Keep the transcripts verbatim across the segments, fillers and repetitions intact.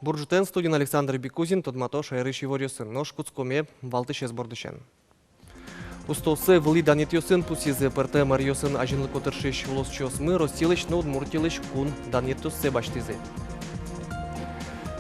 Бур ӝытэн! Студиын Александр Бикузин. Тодмато шаерысь иворъёсын. Нош кутскомы валтӥсез бордысен. Устоосыз вылӥ данъетъёсын пусйизы. Пӧртэм ӧръёсын азинлыко тыршись улосчиосмы Россилэсь но Удмуртилэсь кун данъетъёссэ басьтӥзы.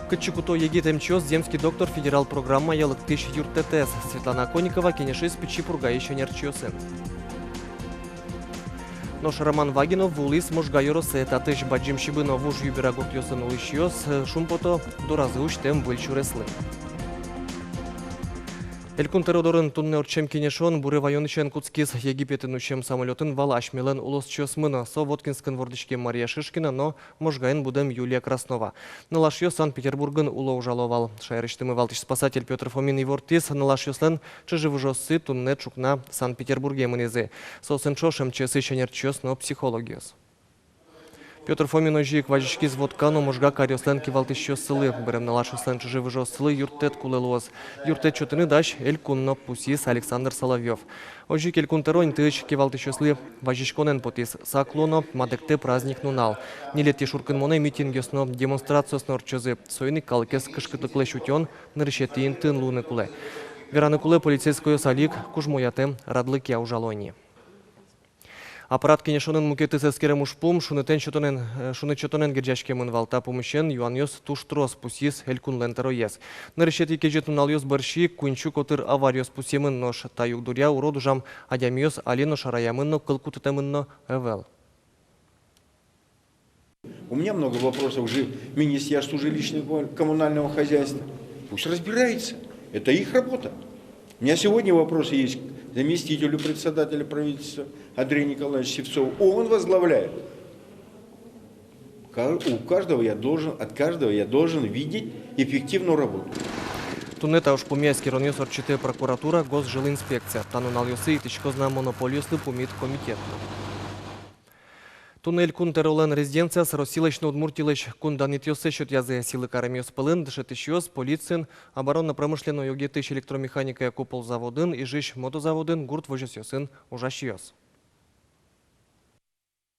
Кытчы куто егит эмчиос «Земский доктор» федерал программая лыктӥсь юрттэтэз? Светлана Оконникова кенешиз Пичи Пургаысь ӧнерчиосын. Нош Роман Вагинов вуылӥз Можга ёросэ. Татысь Бадӟым Сибы но Вуж Юбера гуртъёсын улӥсьёс, э, шумпото доразы усьтэм выль сюреслы. Элькун тӧро дорын туннэ ортчем кенешон буре ваёнысен кутскиз. Египетын усем самолётын вал асьмелэн улосчиосмы но. Со Воткинскын вордӥськем Мария Шишкина но Можгаын будэм Юлия Краснова. Нылашъёс Санкт-Петербургын уло-ужало вал. Шаерысьтымы валтӥсь спасатель Пётр Фомин ивортӥз: нылашъёслэн чыжы-выжыоссы туннэ ӵукна Санкт-Петербурге мынӥзы. Соосын ӵош МЧС-ысь ӧнерчиос но психологъёс. Пётр Фомин озьы ик вазиськиз Вотка но Можга каръёслэн кивалтӥсьёссылы. Бырем нылашъёслэн чыжы-выжыоссылы юрттэт кулэ луоз. Юрттэт сётыны дась элькун но, пусйиз Александр Соловьёв. Озьы ик элькун тӧро интыысь кивалтӥсьёслы вазиськонэн потӥз: сак луоно, мадэктэ праздник нунал. Ньылетӥ шуркынмонэ митингъёс но, демонстрациос но ортчозы. Соин ик калыкез кышкытлыклэсь утён нырысетӥ интыын луыны кулэ. Вераны кулэ, полицейскойёс али ик кужмоятэм радлыкъя ужало ини. Аппарат кенешонын мукетыз эскерем ужпум шунытэн сётонэн, э, шуныт сётонэн герӟаськемын вал. Та пумысен юанъёс туж трос, пусйиз элькунлэн тӧроез. Нырысетӥ кезьыт нуналъёс бӧрсьы ик куинь сю котыр авариос пусъемын, нош та югдуръя урод ужам адямиос али но шараямын но, кыл кутытэмын но ӧвӧл. У меня много вопросов уже к Министерству жилищно-коммунального хозяйства. Пусть разбирается. Это их работа. У меня сегодня вопросы есть к заместителю председателя правительства Андрею Николаевичу Сивцову. Он возглавляет. Ка-, у каждого я должен, от каждого я должен видеть эффективную работу. Туннэ та ужпумъя эскеронъёс ортчытэ прокуратура, госжилинспекция. Та нуналъёсы итӥськоз на монополиослы пумит комитет. Туннэ элькун тӧролэн резиденцияз Россилэсь но Удмуртилэсь кун данъетъёссэ сётъязы. Сӥлы каремъёс пӧлын дышетӥсьёс, полициын, оборонно-промышленной огетысь электромеханикая купол заводын, Ижысь мотозаводын, гурт возёсъёсын ужасьёс.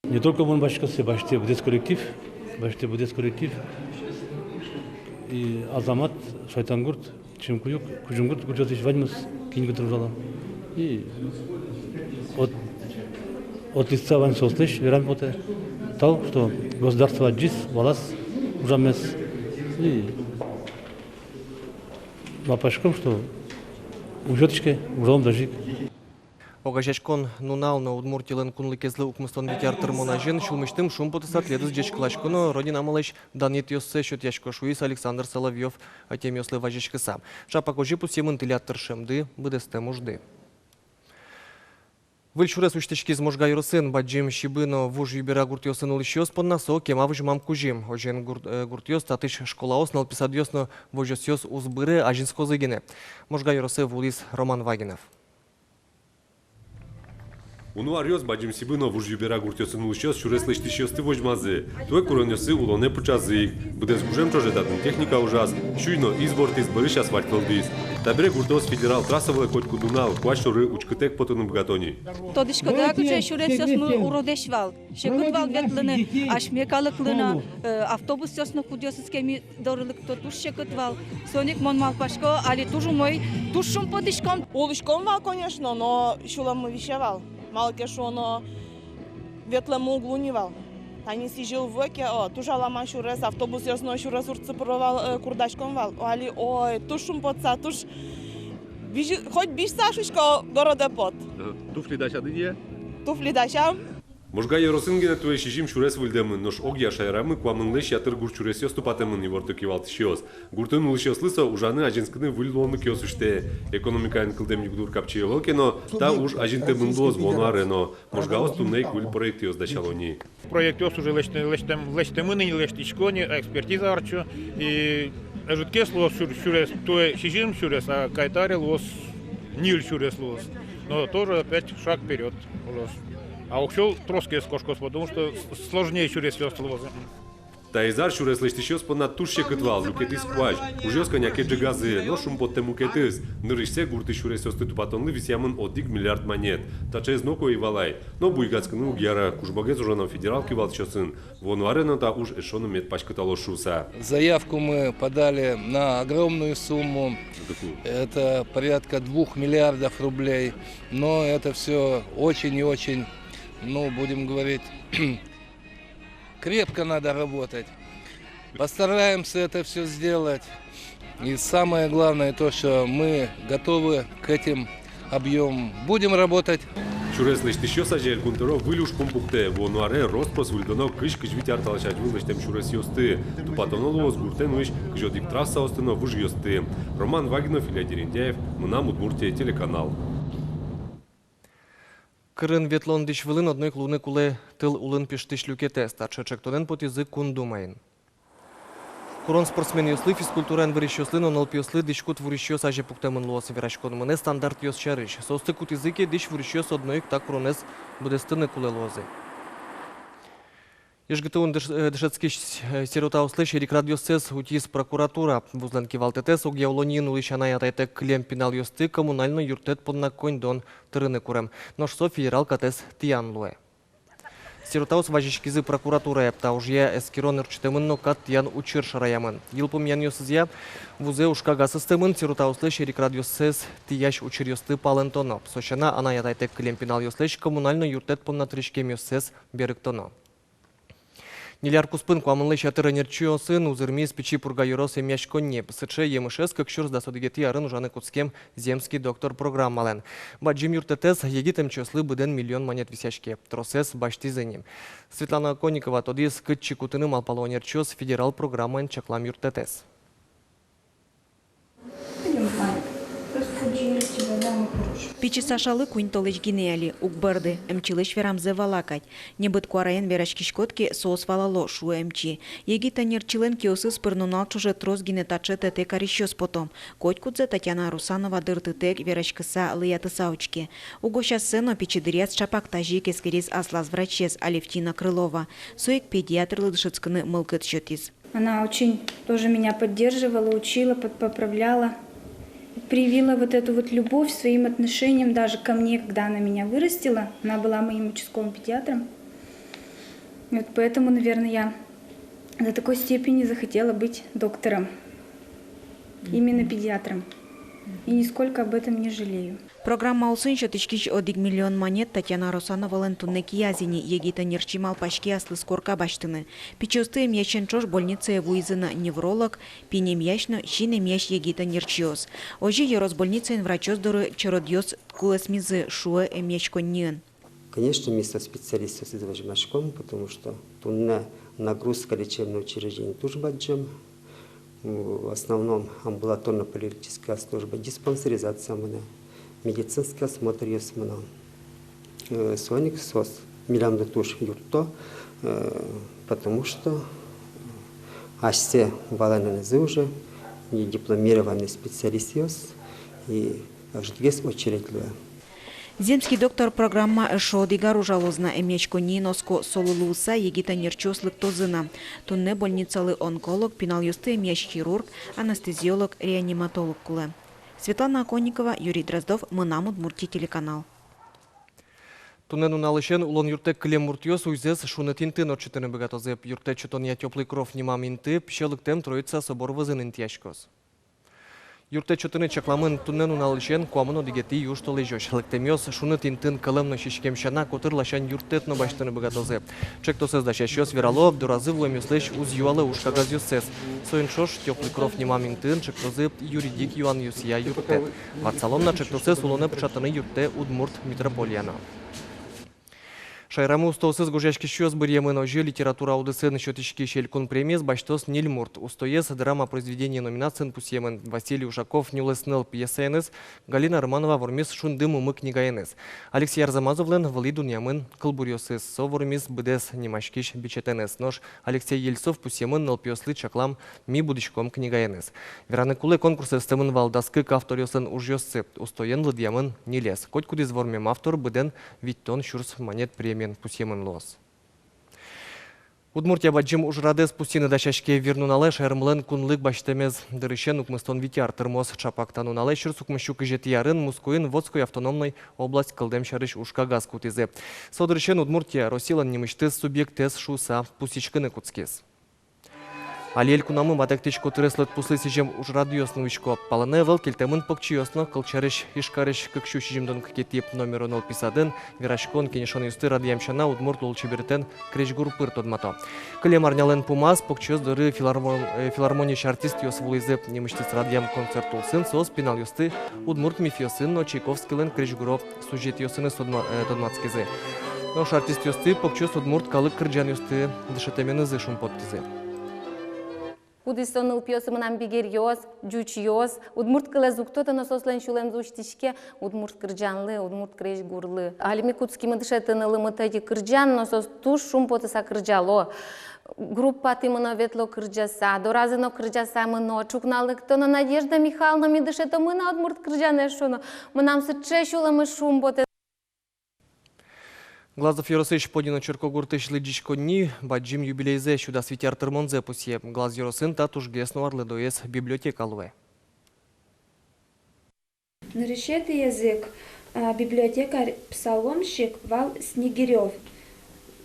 Не только мон басьтӥсько, сое басьтэ быдэс коллектив, басьтэ быдэс коллектив. И Азамат, Шайтангурт, Чимкуюк, Кузьымгурт гуртъёсысь ваньмыз, кин кытын ужало. И от, от лица вань соослэсь верам потэ. Тау, что государство адӟиз валаз ужаммес. И малпаськом, что ужатӥське, ужалом даже ик. Огазеяськон нунал но Удмуртилэн кунлыкезлы укмыстон вить ар тырмон азьын сюлмысьтым шумпотыса тӥледыз ӟечкыласько но Родинамылэсь данъетъёссэ сётъясько, шуиз Александр Соловьёв ӧтемъёслы вазиськыса. Ӵапак озьы пусъемын тӥляд тыршемды, быдэстэм ужды. Выль сюрес усьтӥськиз Можга ёросын. Бадӟым Сибы но Вуж Юбера гуртъёсын улӥсьёс понна со кема возьмам кузьым. Озьыен, гурт-, э, гуртъёс, татысь школаос, нылписадъёс но возёсъёс уз быре, азинскозы гинэ. Можга ёросэ вуылӥз Роман Вагинов. Уно аръёс Бадӟым Сибы но Вуж Юбера гуртъёсын улӥсьёс сюрес лэсьтӥсьёсты возьмазы. Туэ куронъёссы улонэ пыӵазы ик. Быдэс гужем ӵоже татын техника ужаз, сюй но из бортӥз, бӧрысь асфальт вӧлдӥз. Табере гуртъёс федерал трасса вылэ котькуд нунал, куазь шоры учкытэк потыны быгато ни. Тодӥськоды-а, кыӵе сюресъёсмы уродэсь вал? Секыт вал ветлыны асьме калыклы но, э, автобусъёс но, кудъёсыз ке ми доры лыкто, туж секыт вал. Соин ик мон малпасько, али туж умой, туж шумпотӥськом. Улӥськом вал, конечно, но сюлэммы висе вал. Малы ке шуоно, ветлэммы уг луы ни вал. Тани сӥзьыл вуэ ке, о, туж аламан сюрес, автобусъёс но сюрес урдсы пыро вал, э, курдаськом вал. О, али, ой, туж шумпотыса, туж бызьы-, хоть бызьыса, шуисько, городэ пот. Ага. Туфли дасяды-а? Туфли дасям. Можга ёросын гинэ туэ сизьым сюрес выльдэмын, нош огъя шаерамы куамынлэсь ятыр гурт сюресъёс тупатэмын, иворто кивалтӥсьёс. Гуртын улӥсьёслы со ужаны, азинскыны выль луонлыкъёс усьтэ. Экономикаен кылдэм югдур капчи ӧвӧл ке но, та уж азинтэмын луоз вуоно аре но. Можгаос туннэ ик выль проектъёс дасяло ни. Проектъёс уже лэсьтэ-, лэсьтэм-, лэсьтэмын ини, лэсьтӥсько ни, экспертиза ортче, и ӧжытгес луоз сюр-, сюрес, туэ сизьым сюрес, а кайта аре луоз ньыль сюрес луоз. Но тоже опять шаг вперёд луоз. А уксё тросгес кошкоз, потому что с-, сложнее сюресъёс луозы. Таиз ар сюрес лэсьтӥсьёс понна туж секыт вал, люкетыз куазь. Ужъёс кӧня ке ӝегазы, но шумпоттэ мукетыз. Нырысьсэ гуртысь сюресъёсты тупатонлы висъямын одӥг миллиард манет. Таӵе ӧз ноку ӧй вал ай. Но буйгатскыны уг яра, кужмогес ужано федерал кивалтӥсьёсын. Вуоно аре но та уж эшшо но мед паськыталоз шуыса. Заявку мы подали на огромную сумму. Это порядка двух миллиардов рублей. Но это всё очень и очень, ну, будем говорить, крепко надо работать. Постараемся это всё сделать. И самое главное то, что мы готовы к этим объёмам. Будем работать. Сюрес лэсьтӥсьёс азе Элькун Тӧро выль ужпум пуктэ. Вуоно аре рос-прос выльдоно кызь-кызь вить ар талэсь азьвыл лэсьтэм сюресъёсты. Тупатоно луоз гуртэн уйись кызь одӥг трассаосты но выжъёсты. Роман Вагинов, Илья Дерендяев, «Мынам Удмуртие» телеканал. Кырын ветлон дӥсь вылын одно ик луыны кулэ тыл улын пиштӥсь люкетэз. Таӵе ӵектонэн потӥзы Кун Думаын. Курон спортсменъёслы, физкультураен вырисьёслы но нылпиослы дӥськут вурисьёс азе пуктэмын луоз. Вераськон мынэ стандартъёс сярысь. Соосты кутӥзы ке, дӥсь вурисьёс одно ик та куронэз быдэстыны кулэ луозы. ИжГТУ-ын дыш-, э, дышетскись, э, сиротаослэсь эрикрадъёссэс утиз прокуратура. Вузлэн кивалтэтэз огъя улонниын улӥсь анай-атайтэк кылем пиналъёсты коммунальной юрттэт понна коньдон тырыны курем. Нош со федерал катэз тӥян луэ. Сиротаос вазиськизы прокуратурае. Та ужъя эскерон ортчытэмын но кат тӥян учыр шараямын. Йылпумъянъёсызъя, вузэ ужкагаз ыстэмын сиротаослэсь эрикрадъёссэс тӥясь учыръёсты палэнтоно. Со сяна, анай-атайтэк кылем пиналъёслэсь коммунальной юрттэт понна тыриськемъёссэс берыктоно. Ньыль ар куспын куамынлэсь ятыр ӧнерчиосын узырмиз Пичи Пурга ёрос эмъяськонни. Сыӵе емышез кык сюрс дас одӥгетӥ арын ужаны кутскем «Земский доктор» программалэн. Бадӟым юрттэтэз егит эмчиослы быдэн миллион манет висъяське. Тросэз басьтӥзы ни. Светлана Оконникова тодӥз, кытчы кутыны малпало ӧнерчиос федерал программаен чаклам юрттэтэз. Пичи Сашалы куинь толэзь гинэ али, уг бӧрды, эмчилэсь верамзэ вала кадь. Небыт куараен вераськиськод ке, соос валало, шуэ эмчи. Егит ӧнерчилэн киосыз пыр нунал ӵоже трос гинэ таӵе ТТ карисьёс пото. Котькудзэ Татьяна Русанова дыртытэк вераськыса, лыятыса учке. Угось ассэ но пичи дыръяз ӵапак тазьы ик эскериз аслаз врачез Алевтина Крылова. Со ик педиатрлы дышетскыны мылкыд сётӥз. Она очень тоже меня поддерживала, учила, под-, поправляла. Привила вот эту вот любовь своим отношением даже ко мне, когда она меня вырастила. Она была моим участковым педиатром. И вот поэтому, наверное, я до такой степени захотела быть доктором. Именно педиатром. И нисколько об этом не жалею. Программа улсын сётӥськись одӥг миллион манет Татьяна Русановалэн туннэ кияз ини. Егит ӧнерчи малпаське аслыз корка басьтыны. Пичиосты эмъясен ӵош больницае вуизы на невролог, пинь эмъясь но син эмъясь егит ӧнерчиос. Озьы ёрос больницаын врачъёс доры черодъёс кулэсмизы, шуэ эмъяськонниын. Конечно, ми со специалистъёсыз возьмаськом, потому что туннэ нагрузка лечебной учреждений туж бадӟым. В основном амбулаторно-поликлиническая служба, диспансеризация мынэ, медицинский осмотръёс мынэ. Э, соин ик соос милемлы туж юртто, э, потому что асьсэ валанэнызы уже не дипломированный специалистъёс и ӧжытгес очередь луэ. «Земский доктор» программа эшшо одӥг ар ужалоз на. Эмъяськонниын оско солы луыса, егит ӧнерчиос лыктозы на. Туннэ больницалы онколог, пиналъёсты эмъясь хирург, анестезиолог, реаниматолог кулэ. Светлана Оконникова, Юрий Дроздов, «Мынам Удмуртие» телеканал. Туннэ нуналысен улон юрттэт кылем муртъёс уйзэс шуныт интыын ортчытыны быгатозы. Юрттэт сётонъя «Тёплый кров» нимам инты писе лыктэм Троица собор вӧзын интыяськоз. Юрттэт сётыны чакламын туннэ нуналысен куамын одӥгетӥ южтолэзёзь. Лыктэмъёс шуныт интыын кӧлэм но сиськем сяна котыр ласянь юрттэт но басьтыны быгатозы. Ӵектосэз дасясьёс верало, доразы вуэмъёслэсь уз юалэ уж кагазъёссэс. Соин ӵош «Тёплый кров» нимам интыын ӵектозы юридик юанъёсъя юрттэт. Ватсалом на, ӵектосэз улонэ пыӵатыны юрттэ Удмурт митрополия но. Шаерамы устоосыз гожъяськисьёс быръемын. Озьы литература удысын сётӥськись элькун премиез басьтоз ньыль мурт. Устоез драма произведение номинациын пусъемын Василий Ушаков «Нюлэс ныл» пьесаеныз, Галина Романова вормиз «Шунды мумы» книгаеныз. Алексей Арзамазовлэн «Вылӥ дунъямын кылбуръёсыз», со вормиз «Быдэс» нимаськись бичетэныз. Нош Алексей Ельцов пусъемын нылпиослы чаклам «Ми будӥськом» книгаеныз. Вераны кулэ, конкурсэ ыстэмын вал дас кык авторъёслэн ужъёссы, устоен лыдъямын ньылез. Котькудӥз вормем автор быдэн витьтон сюрс манет премиен пусъемын луоз. Удмуртия бадӟым ужрадэз пусйыны дасяське. Вирнуналэ шаермылэн кунлык басьтэмез дырысен укмыстон вить ар тырмоз. Чапак та нуналэ сюрс укмыссю кызетӥ арын Мускоын Вотской автономной область кылдэм сярысь ужкагаз кутӥзы. Со дырысен Удмуртия Россилэн нимысьтыз субъектэз шуыса пусйиськыны кутскиз. Али элькунамы матэктӥсь котырес лыдпуслы сӥзем ужрадъёс нуисько. Палэнэ ӧвӧл кельтэмын покчиос но. Кылсярысь, Ижкарысь кык сю сизьымдон кыкетӥ номеро нылпи садын вераськон-кенешонъёсты радъям сяна, удмурт лулчеберетэн крезьгур пыр тодмато. Кылем арнялэн пумаз покчиос доры филармон-, э, филармониысь артистъёс вуылӥзы. Нимысьтыз радъям концерт улсын соос пиналъёсты удмурт мифъёсын но Чайковскийлэн крезьгуро сюжетъёсыныз тодма-, э, тодматскизы. Нош артистъёсты покчиос удмурт калык кырӟанъёсты дышетэменызы шумпоттӥзы. Кудӥз со нылпиос мынам бигеръёс, ӟучъёс, удмурт кылэз уг тодо, но соослэн сюлэмзы усьтӥське удмурт кырӟанлы, удмурт крезьгурлы. Али ми кутскимы дышетыны лымытэтӥ кырӟан, но соос туж шумпотыса кырӟало. Группатӥ мыно, ветло кырӟаса, доразы но кырӟаса мыно, ӵукна лыкто но: «Надежда Михайловна, ми дышетомы на удмурт кырӟанэз», — шуо но. Мынам сыӵе сюлэмы шумпотэ. Глазов ёросысь Понино черкогуртысь лыдӟиськонни бадӟым юбилейзэ, сю дас вить ар тырмонзэ пусъе. Глаз ёросын та тужгес но арлыдоез библиотека луэ. Нырысетӥез ик, а, библиотекарь-псаломщик вал Снегирёв.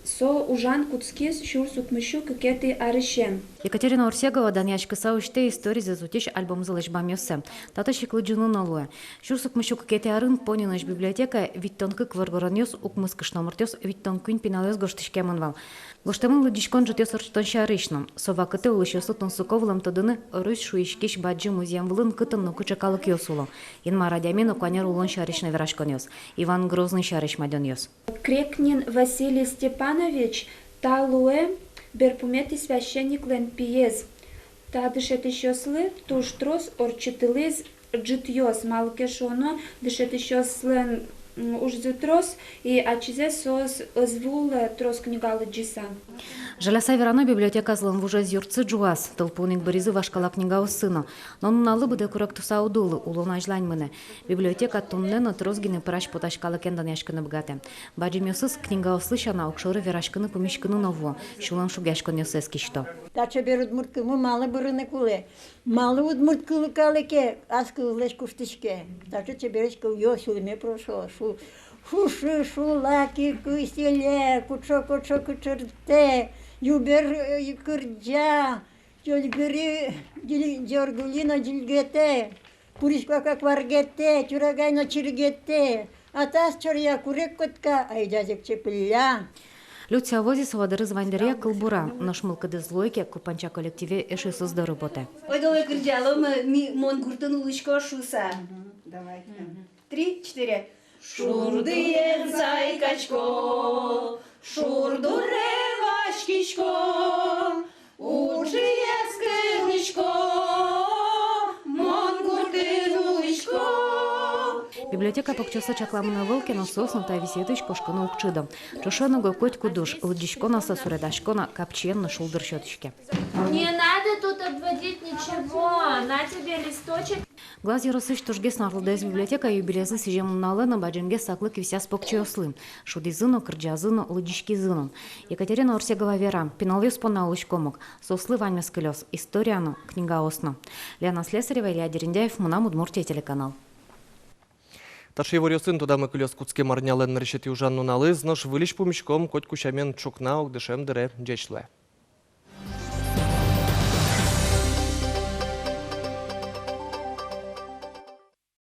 Со ужан кутскиз сюрс укмыссю кыкетӥ арысен. Екатерина Орсегова данъяськыса усьтэ историзэс утись альбомзылэсь бамъёссэ. Татысь ик лыдӟыны но луэ. Сюрс укмыссю кыкетӥ арын Пониноысь библиотекае витьтон кык воргоронъёс, укмыс кышномуртъёс, витьтон куинь пиналъёс гожтӥськемын вал. Гожтэмын лыдӟиськон ӝытъёс ортчытон сярысь но. Со вакытэ улӥсьёслы тунсыко вылэм тодыны Русь шуиськись бадӟым музъем вылын кытын но кыӵе калыкъёс уло. Инмар адями но куанер улон сярысь но вераськонъёс. Иван Грозный сярысь мадёнъёс. Крекнин Василий Степанович та луэ берпуметӥ священниклэн пиез. Та дышетӥсьёслы туж трос ортчытылӥз ӝытъёс, малы ке шуоно дышетӥсьёслэн, м, ужзы трос, и ачизэс соос ӧз вуылэ трос книга лыдӟыса. Жаляса верано, библиотеказылэн вужез юртсы ӝуаз, тылпуын ик быризы вашкала книгаоссы но. Но нуналлы быдэ куректыса уд улы, улон азьлань мынэ. Библиотека туннэ но трос гинэ пырась-потась калыкен данъяськыны быгатэ. Бадӟымъёсыз книгаослы сяна, огшоры вераськыны, пумиськыны но вуо, сюлэм шугъяськонъёссэс кисьто. Та чебер удмурт кылмы малы бырыны кулэ? Малы удмурт кыл-, калыке ас кыллэсь куштӥське? Таӵе чебересь кылъёс сюлме пыроз, шу-, шушы, шула, кикы, силе, кучо, кучо, кычыртэ, юбер, э, кырӟа, ӟольгыри, ӟиль-, ӟоргули но ӟильгетэ, пурисько ка куаргетэ, чурагай но чиргетэ, атас чоръя курегкотка, айда зекче пылля. Люция Возисова дырыз вань дыръя кылбура, нош мылкыдыз луэ ке, Купанча коллективе эшъёсыз доры потэ. Ойдолэ кырӟалом, ми, «Мон гуртын улӥсько» шуыса. Мгм, давай. Мгм. Три, четыре. Шурдыен сайкасько, шурдуре васькисько, уӵыез кылӥсько, мон гуртын улӥсько. Библиотека покчиослы чакламын ӧвӧл ке но, соос но та висъетысь кошкыны уг чидо. Ӵошен уго котькуд уж: лыдӟиськон-а со, суредаськон-а, но капчиен но шулдыр сётӥське. Не надо тут обводить ничего, на тебе листочек. Глаз ёросысь тужгес но арлыдоез библиотека юбилейзэ сӥзем нуналэ но бадӟымгес саклык висъяз покчиослы. Шудӥзы но, кырӟазы но, лыдӟиськизы но. Екатерина Орсегова вера: пиналъёс понна улӥськом ук, соослы ваньмыз кылёз: история но, книгаос но. Лена Слесарева, Илья Дерендяев, «Мынам Удмуртие» телеканал. Таӵе иворъёсын тодамы кылёз кутскем арнялэн нырысетӥ ужан нуналыз. Нош выльысь пумиськом котьку сямен ӵукна ик дышем дыре. Ӟеч луэ.